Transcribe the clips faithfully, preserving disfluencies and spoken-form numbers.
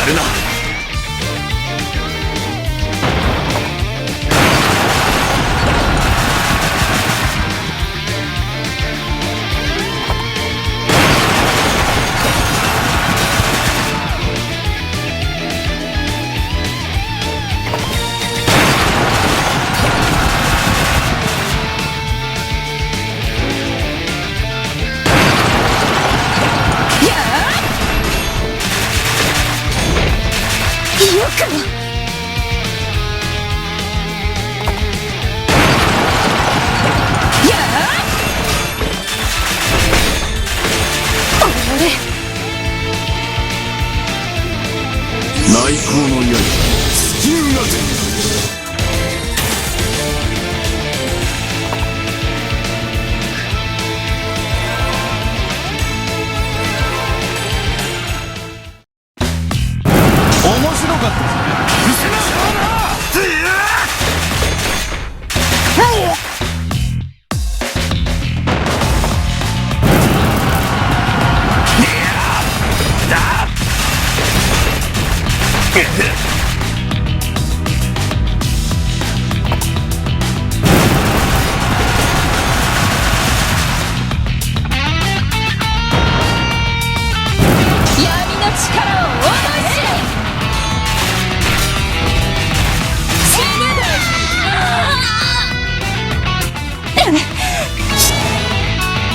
るな。よくも。おのれ。内向の槍、尽きるがて。面白かった。見せなさいな。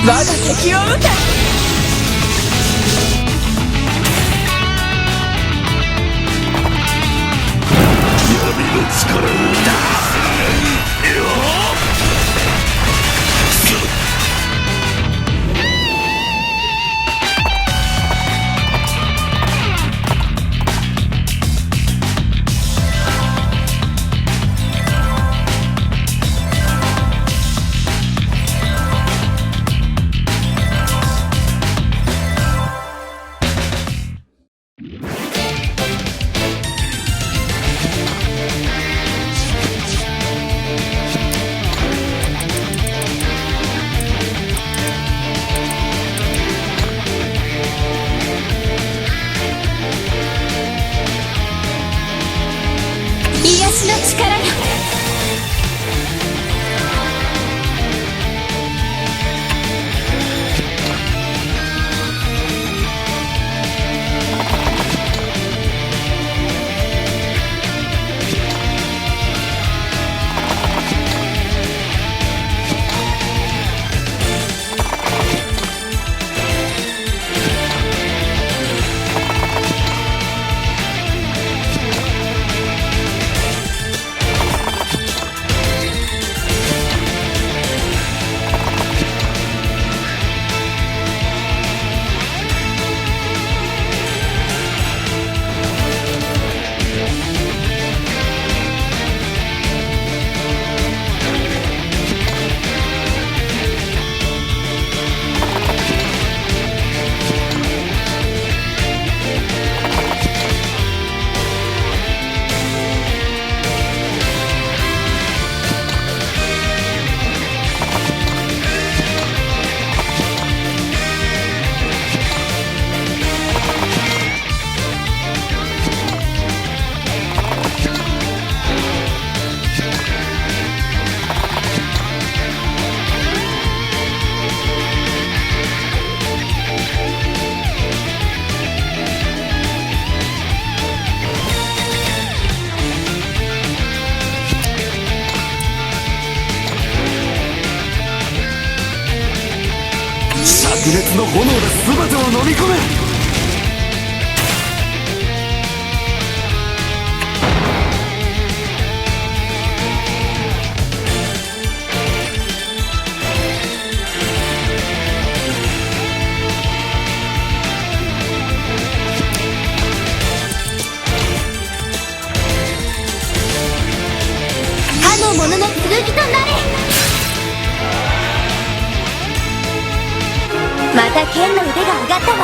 我が敵を討て。癒しの力よ。灼熱の炎が全てを飲み込め。かの者の剣となれ。また剣の腕が上がったわ。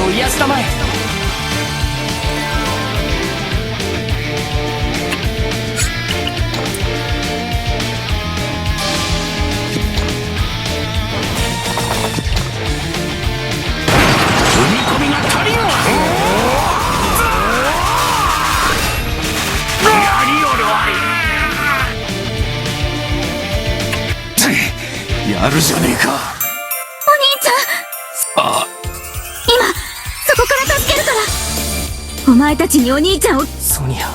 を癒したまえ。踏み込みが足りんわ。やりよるわい。やるじゃねえか。お兄ちゃん。あ。今、そこから助けるから。お前たちにお兄ちゃんを。ソニア。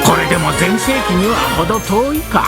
これでも全盛期には程遠いか。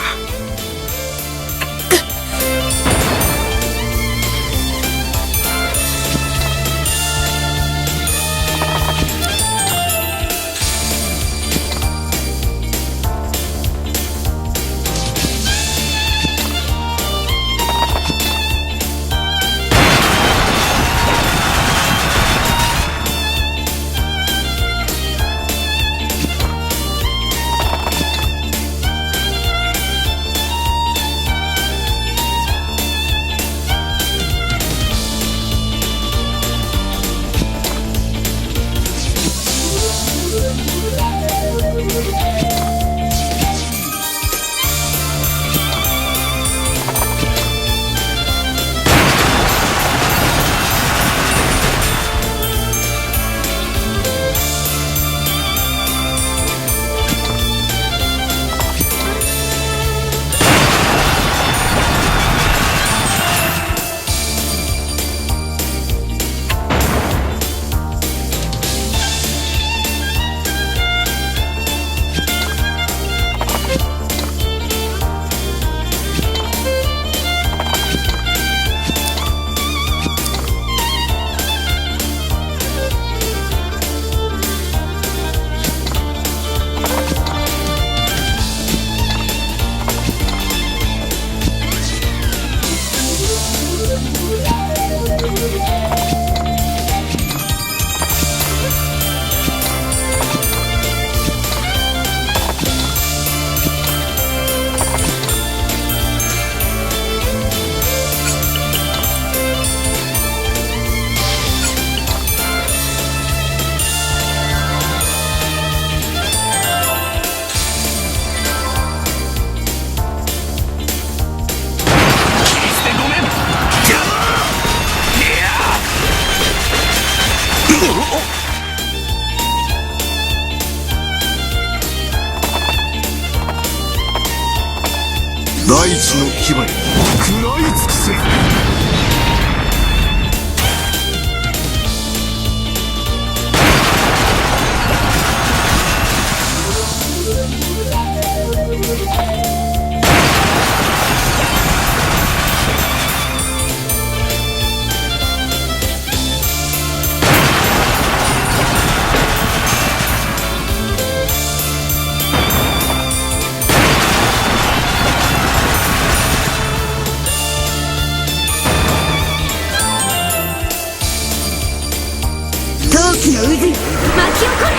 大地の牙に食らい尽くせ。渦よ、巻き起これ。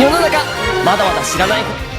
世の中、まだまだ知らないこと。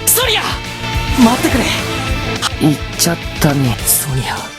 ソニア！待ってくれ。行っちゃったね、ソニア。